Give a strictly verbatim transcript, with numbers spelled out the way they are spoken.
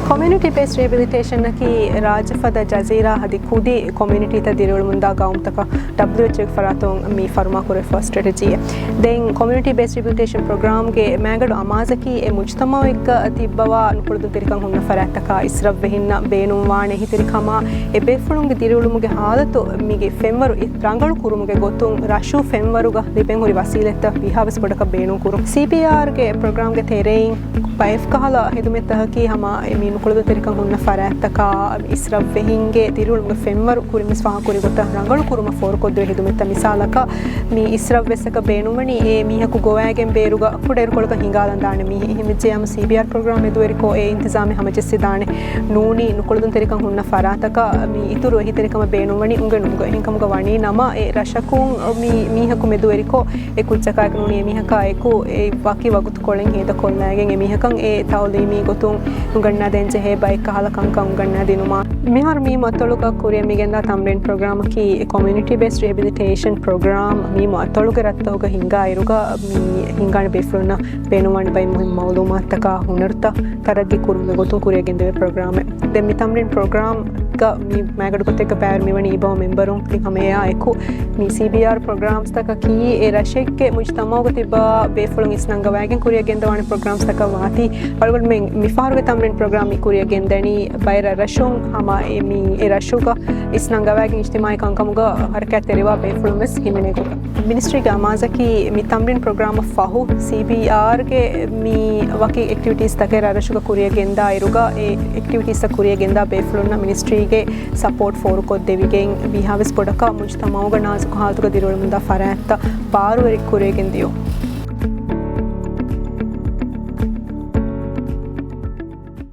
ކޮމިއުނިޓީ ބޭސްޑް ރިހެބިލިޓޭޝަންއަކީ ރާއްޖެފަދަ ޖަޒީރާ އަދި ކުދި ކޮމިއުނިޓީތައް ދިރިއުޅުމުންދާ ގައުމުތަކަށް ޑަބްލިއުއެޗްއޯގެ ފަރާތުން މި ފަރުމާކުރެވިފައިވާ ސްޓްރެޓެޖީއެއް. ދެން ކޮމިއުނިޓީ ބޭސްޑް ރިހެބިލިޓޭޝަން ޕްރޮގްރާމްގެ މައިގަނޑު އަމާޒަކީ އެ މުޖްތަމައު އެއްގަ ތިއްބަވާ ނުކުޅަދުންތެރިކަން ހުންނަ ފަރާތްތަކާ އިސްރަށްވެހިންނަށް ބޭނުންވާނެ އެހީތެރިކަމާ، އެ ބޭފުޅުންގެ ދިރިއުޅުމުގެ ހާލަތު މީގެ ފެންވަރު ރަނގަޅު ކުރުމުގެ ގޮތުން ރަށު ފެންވަރުގަ ލިބެން ހުރި ވަސީލަތްތައް ވީހާވެސް ބޮޑަކަށް ބޭނުން ކުރުން. ސީބީއާރްގެ ޕްރޮގްރާމްގެ ތެރެއިން ބައެއް ކަހަލަ ހިދުމަތްތަކަކީ ހަމަ މި ނުކުޅަދުންތެރިކަން ހުންނަ ފަރާތްތަކާ އިސްރަށްވެހިންގެ ދިރިއުޅުމުގެ ފެންވަރު ކުރިންވެސް ފާހަގަކުރި ގޮތަށް ރަނގަޅު ކުރުމަށް ފޯރުކޮށްދެވޭ ހިދުމަތްތައް. މިސާލަކަށް މި އިސްރަށްވެސްއަކަށް ބޭނުންވަނީ އެ މީހަކު ގޮވައިގެން ބޭރުގަ ކުޑައިރުކޮޅަކަށް ހިނގާލަން ދާނެ މީހެއް. އެހެންވެއްޖެޔާމު ސީބީއާރް ޕްރޮގްރާމް މެދުވެރިކޮށް އެ އިންތިޒާމެއް ހަމަޖެއްސިދާނެ. ނޫނީ ނުކުޅަދުންތެރިކަން ހުންނަ ފަރާތަކަށް މި އިތުރު އެހީތެރިކަމެއް ބޭނުންވަނީ އުނގެނުމުގަ. އެހެންކަމުގަ ވަނީ ނަމަ އެ ރަށަކުން މި މީހަކު މެދުވެރިކޮށް އެ ކުއްޖަކާއެކު ނޫނީ އެމީހަކާ އެކު އެ ވަކި ވަގުތުކޮޅެއް ހޭދަކޮށްލައިގެން އެމީހަކަށް އެ ތައުލީމީ ގޮތުން ނުގަންނާދޭން ޖެހޭ ބައެއް ކަހަލަ ކަންކަން ނުގަންނާދިނުމާ. މިހާރު މީމު އަތޮޅުގަ ކުރިއަށް މިގެންދާ ތަމްރީން ޕްރޮގްރާމަކީ ކޮމިއުނިޓީ ބޭސްޑް ރިހެބިލިޓޭޝަން ޕްރޮގްރާމް މީމު އަތޮޅުގެ ރަށްތަކުގަ ހިނގާ އިރުގަ މި ހިނގާނެ ބޭފުޅުންނަށް ބޭނުންވާނެ ބައެއް މުހިންމު މައުލޫމާތުތަކާ ހުނަރުތައް ތަރައްގީ ކުރުމުގެ ގޮތުން ކުރިއަށް ގެންދެވޭ ޕްރޮގްރާމެއް. ދެން މި ތަމްރީން ޕްރޮގްރާމްގަ މި މައިގަނޑު ގޮތެއްގަ ބައިވެރި މިވަނީ އިބައު މެމްބަރުން ހަމައެއާ އެކު މި ސީބީއާރް ޕްރޮގްރާމްސްތަކަކީ އެ ރަށެއްގެ މުޖްތަމައުގަ ތިއްބަވާ ބޭފުޅުން އިސްނަންގަވައިގެން ކުރިއަށް ގެންދަވާނެ ޕްރޮގްރާމްސްތަކަށް ވާތީ. އަޅުގަނޑުމެން މިފަހަރުގެ ތަމްރީން ޕްރޮގްރާމް މި ކުރިއަށް ގެންދަނީ ބައެއް ރަށްރަށުން ހަމަ އެ މި އެ ރަށުގަ އިސްނަންގަވައިގެން އިޖްތިމާޢީ ކަންކަމުގަ ހަރަކާތްތެރިވާ ބޭފުޅުން ވެސް ހިމެނޭ ގޮތަށް. މިނިސްޓްރީގެ އަމާޒަކީ މި ތަމްރީން ޕްރޮގްރާމަށް ފަހު ސީބީއާރްގެ މި ވަކި އެކްޓިވިޓީސް ތަކެއް ރަށްރަށުގަ ކުރިއަށް ގެންދާ އިރުގަ އެ އެކްޓިވިޓީސްތައް ކުރިއަށް ގެންދާ ބޭފުޅުންނަށް މިނިސްޓްރީގެ ސަޕޯޓް ފޯރުކޮށްދެވިގެން ވީހާވެސް ބޮޑަކަށް މުޖްތަމައުގަ ނާޒުކު ހާލަތުގަ ދިރިއުޅެމުންދާ ފަރާތްތައް ބާރުވެރި ކުރިއަށް ގެންދިޔުން.